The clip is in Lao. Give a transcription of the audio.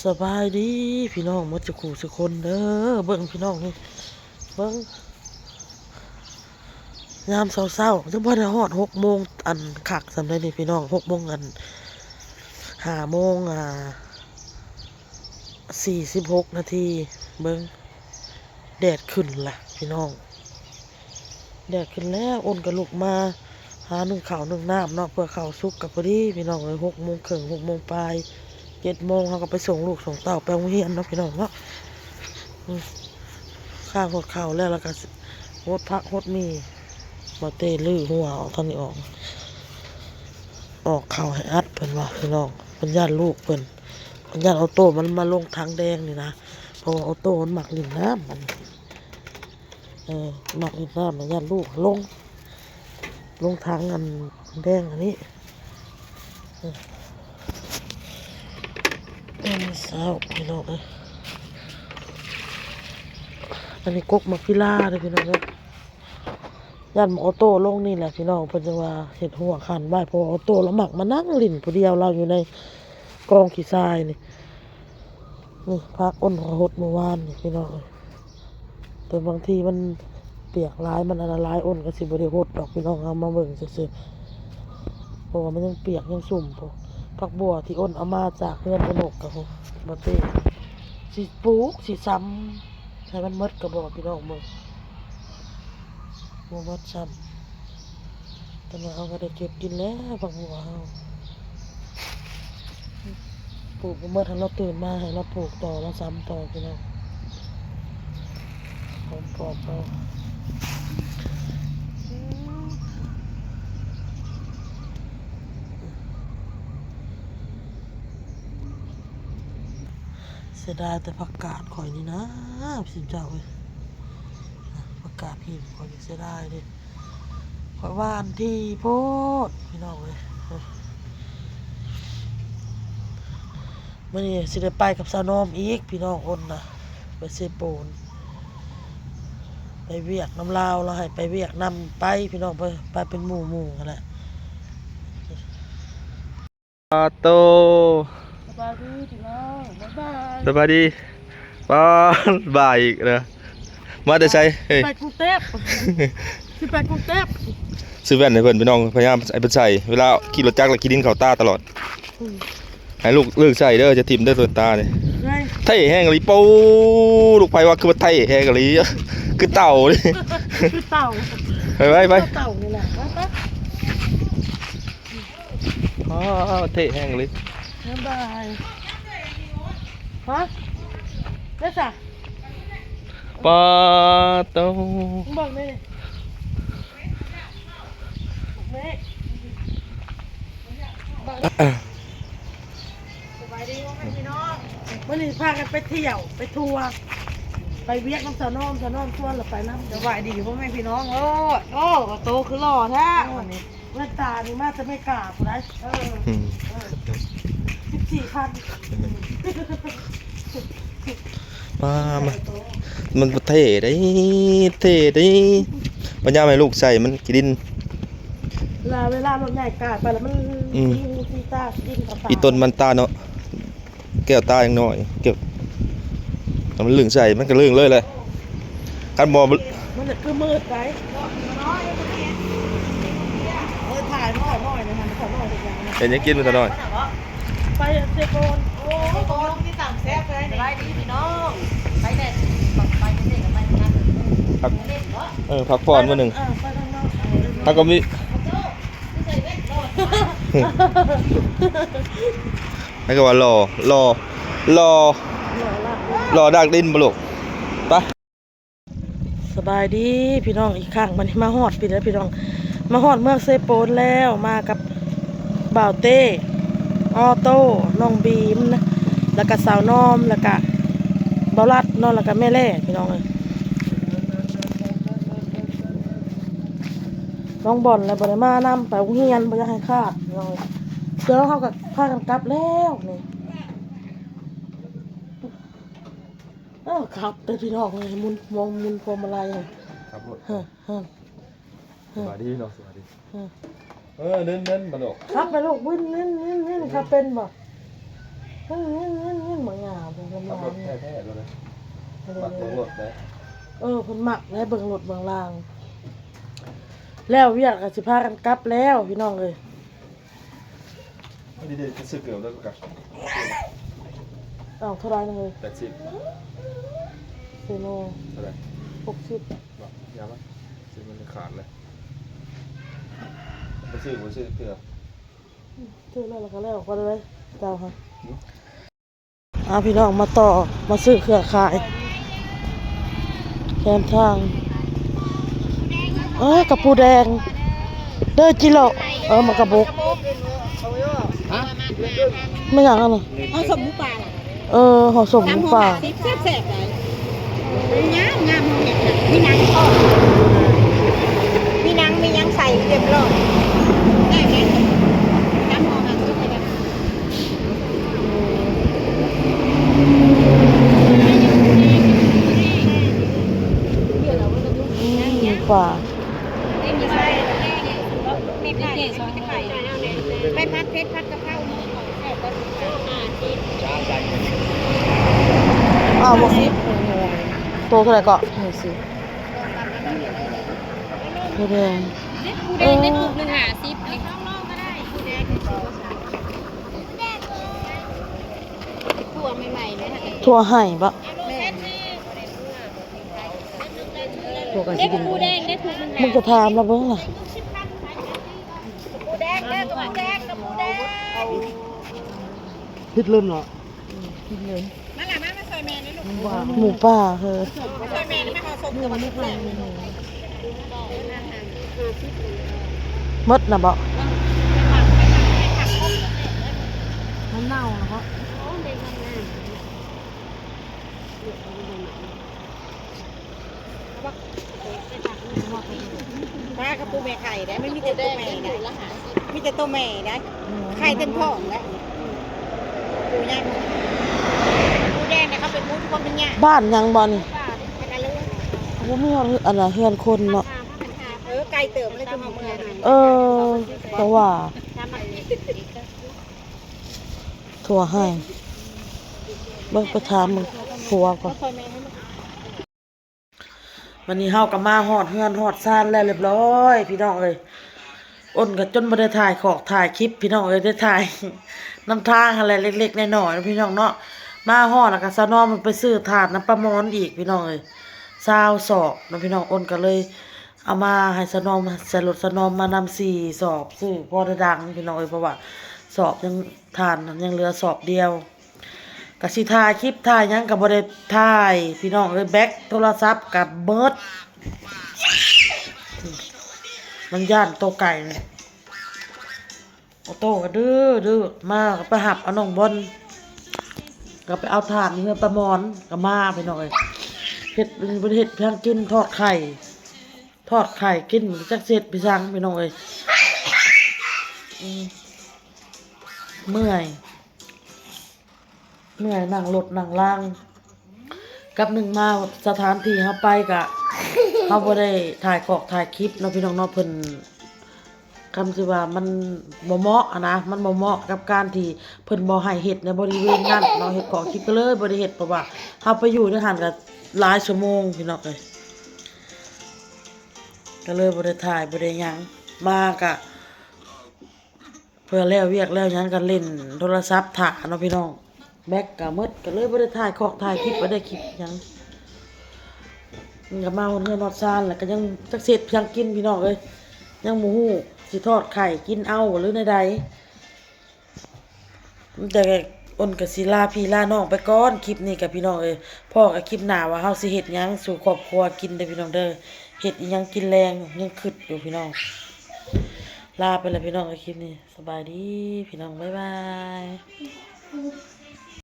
ສະບາຍດີພີ່ນ້ອງໝົດສູ່ຄູ່ສູ່ຄົນເດີ. ເບິ່ງພີ່ນ້ອງນີ້ ເບິ່ງ ຍາມເຊົ້າໆ ຍັງບໍ່ໄດ້ຮອດຫົກໂມງອັນຄັກສ່ຳໃດນີ້ພີ່ນ້ອງ. ຫົກໂມງອັນ ຫ້າໂມງ ອ່າ ສີ່ສິບຫົກນາທີ. ເບິ່ງ ແດດຂຶ້ນລະພີ່ນ້ອງ ແດດຂຶ້ນແລ້ວ. ອົນກໍລຸກມາຫາໜຶ້ງເຂົ້າໜຶ້ງນ້ຳເນາະ ເພື່ອເຂົ້າສຸກກໍພໍດີພີ່ນ້ອງເອີຍ. ຫົກໂມງເຄິ່ງ ຫົກໂມງປາຍ ເຈັດໂມງ ເຮົາກໍໄປສົ່ງລູກສົ່ງເຕົ້າໄປໂຮງຮຽນເນາະພີ່ນ້ອງເນາະ. ອືມ ຂ້າງຫົດເຂົ້າແລ້ວ ແລ້ວກໍຫົດຜັກຫົດໝີ່. ບໍ່ເຕະ ຮື້ຫົວອອກທາງນີ້ອອກ ອອກເຂົ້າໃຫ້ອັດ ເພິ່ນວ່າພີ່ນ້ອງ. ເພິ່ນຢ້ານລູກເພິ່ນ ເພິ່ນຢ້ານໂອໂຕ້ມັນມາລົງຖັງແດງນີ້ນະ ເພາະວ່າໂອໂຕ້ມັນມັກຫຼິ້ນນ້ຳ ມັນ ເອີ ມັກຫຼິ້ນນ້ຳ ຢ້ານລູກລົງ ລົງຖັງອັນແດງອັນນີ້. ເອີ ຕອນເຊົ້າພີ່ນ້ອງເອີຍ ອັນນີ້ກົກໝາກພິລາເດີພີ່ນ້ອງເອີຍ. ຢ້ານໝາກໂອໂຕ້ລົງນີ້ແຫຼະພີ່ນ້ອງ ເພິ່ນຈັ່ງວ່າເຮັດຮົ້ວຂັ້ນໄວ້ ເພາະວ່າໂອໂຕ້ລາວມັກມານັ່ງຫຼິ້ນຜູ້ດຽວ ລາວຢູ່ໃນກອງຂີ້ຊາຍນີ້. ນີ້ ຜັກອົນເຂົາຫົດມື້ວານນີ້ພີ່ນ້ອງເອີຍ ແຕ່ບາງທີມັນປຽກຫຼາຍ ມັນອັນຕະລາຍ ອົນກໍຊິບໍ່ໄດ້ຫົດດອກພີ່ນ້ອງ. ເຮົາມາເບິ່ງຊື່ໆ ເພາະວ່າມັນຍັງປຽກຍັງຊຸ່ມພຸ້ນ. ຜັກບົວທີ່ອົນເອົາມາຈາກເຮືອນອານົກກໍພຸ້ນ ບໍ່ເຕະ ຊິປູກຊິຊຳໃຫ້ມັນໝົດກໍບໍ່ພີ່ນ້ອງເບິ່ງ. ບໍ່ໝົດຊ້ຳ ແຕ່ວ່າເຮົາກໍໄດ້ເກັບກິນແລ້ວ ຜັກບົວເຮົາ ປູກບໍ່ໝົດ ໃຫ້ລາວຕື່ນມາ ໃຫ້ລາວປູກຕໍ່ ລາວຊຳຕໍ່ພີ່ນ້ອງ. ຄວາມປອດເຮົາ ເສຍດາຍແຕ່ຜັກກາດຂ້ອຍນີ້ນະ ຊິເຈົ້າເອີຍ ຜັກກາດຫີນຂ້ອຍນີ້ເສຍດາຍເດ້. ຂ້ອຍຫວ່ານຖີ່ໂພດພີ່ນ້ອງເອີຍ. ມື້ນີ້ຊິໄດ້ໄປກັບສາວນ້ອມອີກພີ່ນ້ອງ ອົນນະ ໄປເຊໂປນ ໄປວຽກນຳລາວ ລາວໃຫ້ໄປວຽກນຳ ໄປພີ່ນ້ອງ ໄປ ໄປເປັນໝູ່ໝູ່ຫັ້ນແຫຼະ. ອາໂຕ ສະບາຍດີພີ່ນ້ອງ ບາຍບາຍ ສະບາຍດີ. ປ້າ ບາຍອີກນະ ມາແຕ່ໃສເຮີ້ຍ? ໄປກຸງເທບ ຊິໄປກຸງເທບ. ຊື້ແວ່ນໃຫ້ເພິ່ນພີ່ນ້ອງ ພະຍາຍາມໃຫ້ເພິ່ນໃສ່ ເວລາຂີ່ລົດຈັກແລ້ວຂີ້ດິນເຂົ້າຕາຕະຫຼອດ. ອືມ ໃຫ້ລູກເລີກໃສ່ເດີ ຈະຖິ້ມເດີ ແວ່ນຕານີ້. ເທົ່ແຮງອີ່ຫຼີ ໂປ້ ລູກໃຜວ່າຄືວ່າເທ່ແຮງອີ່ຫຼີ ຄືເຕົ່າເລີຍ ຄືເຕົ່າ ໄປໆໆ ເຕົ່ານີ້ແຫຼະ ໄປໆ. ອໍ ເທ່ແຮງອີ່ຫຼີ ບາຍບາຍ. ຮະ ໄດ້ຊະ ປາໂຕ ເບິ່ງນີ້ ນີ້ ສະບາຍດີພໍ່ແມ່ພີ່ນ້ອງ ມື້ນີ້ພາກັນໄປທ່ຽວ ໄປທົວ ໄປວຽກນຳສາວນ້ອມ ສາວນ້ອມຊວນລະໄປນຳ. ສະບາຍດີພໍ່ແມ່ພີ່ນ້ອງ. ໂອ້ ໂອ້ ໂຕຄືຫຼໍ່ແທ້ ເອີ ວັນນີ້. ແວ່ນຕານີ້ມາແຕ່ເມກາພຸ້ນໃດ໋. ເອີ ອືມ ເອີ ສິບສີ່ພັນ ມາ ມາ ມັນເທ່ເດ້ ເທ່ເດ້ ພະຍາຍາມໃຫ້ລູກໃສ່ ມັນຂີ້ດິນ ລະເວລາລົດໃຫຍ່ກາຍໄປລະມັນ ອືມ ສີຫູສີຕາ ຂີ້ດິນເຂົ້າຕາ ອີ່ຕົ້ນມັນຕາເນາະ. ແກ້ວຕາຍັງນ້ອຍ ແກ້ວ ຖ້າມັນລຶ້ງໃສ່ ມັນກໍລຶ້ງເລີຍແຫຼະ ຄັນບໍ່ ມັນຈະຄືມືດໄດ໋. ເອີ ຖ່າຍນ້ອຍໆ ນະ ມັນເຂົ້ານ້ອຍເຮັດຫຍັງນະ ເຮັດຫຍັງກິນມື້ຕານ້ອຍ ໄປເຊໂປນ. ໂອ້ຍ ຕົກລົງທີ່ຕຳແຊບເລີຍ. ສະບາຍດີພີ່ນ້ອງ ໄປແດ່ ໄປແດ່ ໄປນຳກັນ ພັກ ເອີ ພັກຜ່ອນມື້ໜຶ່ງ ເອີ ໄປທາງນອກ ເຮົາກໍມີ ໃຜກໍວ່າຫຼໍ່ ຫຼໍ່ ຫຼໍ່ ຫຼໍ່ດາກດິນບໍ່ລູກ ໄປ. ສະບາຍດີພີ່ນ້ອງອີກຄັ້ງ ບັດນີ້ມາຮອດພີ້ແລ້ວພີ່ນ້ອງ ມາຮອດເມືອງເຊໂປນແລ້ວ ມາກັບບ່າວເຕ້ ອໍໂຕ້ ນ້ອງບີມ ແລ້ວກະສາວນ້ອມ ແລ້ວກະບ່າວລັດເນາະ ແລ້ວກະແມ່ແລ້ພີ່ນ້ອງເອີຍ. ນ້ອງບອນແລ້ວບໍ່ໄດ້ມານຳ ໄປໂຮງຮຽນ ບໍ່ຢາກໃຫ້ຂາດ ດຽວເຮົາກໍພາກັນກັບແລ້ວນີ້. ເອີ ຂັບແຕ່ພີ່ນ້ອງເອີຍ ໝຸນພວງ ໝຸນພວງມາໄລ ຂັບລົດ ເອີ ເອີ ສະບາຍດີເນາະ ສະບາຍດີ ເອີ ເອີ ເນັ້ນໆ ມາລູກ ຂັບໄປລູກ ວິນ ວິນ ວິນ ວິນ ຂັບເປັນບໍ່? ວິນ ວິນ ວິນ ວິນ ບັກຫຍ້າ ຂັບລົດແທ້ໆ ໂລດເດ້ ມັກເບິ່ງລົດເດ້. ເອີ ເພິ່ນມັກໄດ໋ ເບິ່ງລົດເບິ່ງລາງ. ແລ້ວວຽກກໍຊິພາກັນກັບແລ້ວ ພີ່ນ້ອງເອີຍ. ອັນນີ້ເດ້ ໄປຊື້ເກີບແລ້ວກໍກັບ. ເອົາ ເທົ່າໃດນະເຮີ້ຍ? ແປດສິບ. ເຊໂນ ເທົ່າໃດ? ຫົກສິບ. ບໍ່ ຢ່າມາ ຊື້ມັນຂາດເລີຍ. ບໍ່ຊື້ ບໍ່ຊື້ເທື່ອ ຊື້ແລ້ວ ແລ້ວກໍແລ້ວ ບໍ່ໄດ້ເຈົ້າຫະ. ອືມ ອ່າ ພີ່ນ້ອງມາຕໍ່ ມາຊື້ເຄື່ອງຂາຍແຄມທາງ. ເອີ ກະປູແດງເດີ ຈິໂລະ. ເອີ ໝາກກະບົກ. ຮະ? ແມ່ນຫຍັງອັນນີ້? ເອົາສົ້ມໝູປ່າລະ. ເອີ ຫໍ່ສົ້ມໝູປ່າ ຕຳຫົວໝາກ ແຊບໆ ໄດ໋. ງາມໆ ເຮົາເຮັດນະ ມີໜັງພໍ້ ມີໜັງ ມີຫຍັງໃສ່ຮຽບຮ້ອຍ. ແຊບເດ້ ຕຳຫົວໝາກສຸກໄປເດ້. ອືມ ປາ ໄປຜັດເຜັດ ຜັດກະເພົາ. ອ້າວ ບໍ່ ໂຕເທົ່າໃດເກາະ? ຫ້າສິບ. ໝູແດງ ໝູແດງໄດ້ ເອີ ຖົງໜຶ່ງຫ້າສິບນີ້. ຖົ່ວໃໝ່ໆ ເດ້ ຖົ່ວໄຮ່ບໍ? ແມ່ນ. ຖົ່ວກະຊິກິນ ເດັກໝູແດງເດ້ ຖົງໜຶ່ງ ມຶງຈະຖາມລາວເບິ່ງລະ. ໝູແດງເດີ ໝູແດງ ໝູແດງ. ຜິດເລີຍເນາະ ຜິດເລີຍ. ມາລະ ມາ ມາຊ່ອຍແມ່ນີ້ລູກ. ໝູປ່າເຮີ້ຍ ມາຊ່ອຍແມ່ນີ້ ມາເອົາສົມກັບໝູແດງ. ໝົດນະບໍ? ມັນເນົ່າລະບໍ? ປາກະປູແມ່ໄຂ່ໄດ໋ ມັນມີແຕ່ໂຕແມ່ໄດ໋ ມີແຕ່ໂຕແມ່ໄດ໋ ໄຂ່ເຕັມທ້ອງໄດ໋. ປູໃຫຍ່ ປູແດງນະ ເຂົາເປັນໝູທີ່ບໍ່ມີຍາກ. ບ້ານຫຍັງບໍ່ນີ້? ບໍ່ມີອັນນະ ເຮືອນຄົນເນາະ. ເອີ ໄກເຕີບເລີຍ ຈະມາເມືອງ. ເອີ ແຕ່ວ່າ ຖົ່ວໄຮ່ ເບິ່ງໄປຖາມເບິ່ງຜົວກ່ອນ. ບັດນີ້ເຮົາກໍມາຮອດເຮືອນຮອດຊານແລ້ວຮຽບຮ້ອຍ ພີ່ນ້ອງເອີຍ. ອົນກໍຈົນບໍ່ໄດ້ຖ່າຍຂອກຖ່າຍຄລິບ ພີ່ນ້ອງເອີຍ ໄດ້ຖ່າຍນຳທາງຫັ້ນແຫຼະ ເລັກໆນ້ອຍໆເນາະ ພີ່ນ້ອງເນາະ. ມາຮອດແລ້ວກໍສາວນອມໄປຊື້ຖ່ານນຳປ້າມອນອີກ ພີ່ນ້ອງເອີຍ ຊາວສອບເນາະ ພີ່ນ້ອງ. ອົນກໍເລີຍ ເອົາມາໃຫ້ສະໜອມ ໃສ່ລົດສະໜອມມານຳສີ່ສອບ ຊື້ພໍໄດ້ດັງ ພີ່ນ້ອງເອີຍ ເພາະວ່າສອບຍັງ ຖ່ານຍັງເຫຼືອສອບດຽວ. ກະຊິຖ່າຍຄລິບຖ່າຍຫຍັງກະບໍ່ໄດ້ຖ່າຍ ພີ່ນ້ອງເອີຍ. ແບັດໂທລະສັບກະເບິດ ມັນຢ້ານໂຕໄກ່ນີ້. ໂອໂຕ້ກະດື້ໆ ມາກະໄປຮັບເອົານ້ອງບອນ ກະໄປເອົາຖ່ານເຮືອນປ້າມອນກະມາ ພີ່ນ້ອງເອີຍ. ເຮັດ ບໍ່ໄດ້ເຮັດຫຍັງກິນ ທອດໄຂ່ ທອດໄຂ່ກິນ ຈັກຊິເຮັດໄປສັງ ພີ່ນ້ອງເອີຍ. ອືມ ເມື່ອຍ ເມື່ອຍ ນັ່ງລົດນັ່ງລາງ. ກັບໜຶ່ງມາສະຖານທີ່ເຮົາໄປກະ ເຮົາບໍ່ໄດ້ຖ່າຍຂອກຖ່າຍຄລິບເນາະ ພີ່ນ້ອງເນາະ. ເພິ່ນ ຄຳຊິວ່າມັນບໍ່ເໝາະຫັ້ນນະ ມັນບໍ່ເໝາະກັບການທີ່ເພິ່ນບໍ່ໃຫ້ເຮັດໃນບໍລິເວນນັ້ນເນາະ ເຮັດຂອງຄລິບ ກໍເລີຍບໍ່ໄດ້ເຮັດ ເພາະວ່າເຮົາໄປຢູ່ໃນຫັ້ນກໍຫຼາຍຊົ່ວໂມງ ພີ່ນ້ອງເອີຍ ກໍເລີຍບໍ່ໄດ້ຖ່າຍບໍ່ໄດ້ຫຍັງ. ມາກະເພື່ອແລ້ວວຽກແລ້ວຫຍັງກໍຫຼິ້ນໂທລະສັບຖ້າເນາະ ພີ່ນ້ອງ. ແບັດກະໝົດ ກໍເລີຍບໍ່ໄດ້ຖ່າຍຂອກຖ່າຍຄລິບ ບໍ່ໄດ້ຄລິບຫຍັງ. ມັນກໍມາຮອດເຮືອນຮອດຊານແລ້ວ ກໍຍັງຈັກຊິເຮັດຫຍັງກິນ ພີ່ນ້ອງເອີຍ ຍັງບໍ່ຮູ້ຊິທອດໄຂ່ກິນເອົາ ຫຼືແນວໃດ. ແຕ່ອົນກໍຊິລາພີ່ລານ້ອງໄປກ່ອນ ຄລິບນີ້ກໍ ພີ່ນ້ອງເອີຍ. ພໍ້ກັນຄລິບໜ້າວ່າເຮົາຊິເຮັດຫຍັງສູ່ຄອບຄົວກິນເດີ ພີ່ນ້ອງເດີ. ເຮັດອີ່ຫຍັງກິນແລງ ຍັງຄຶດຢູ່ ພີ່ນ້ອງ. ລາໄປແລ້ວ ພີ່ນ້ອງເອີຍ ຄລິບນີ້. ສະບາຍດີ ພີ່ນ້ອງ ບາຍບາຍ.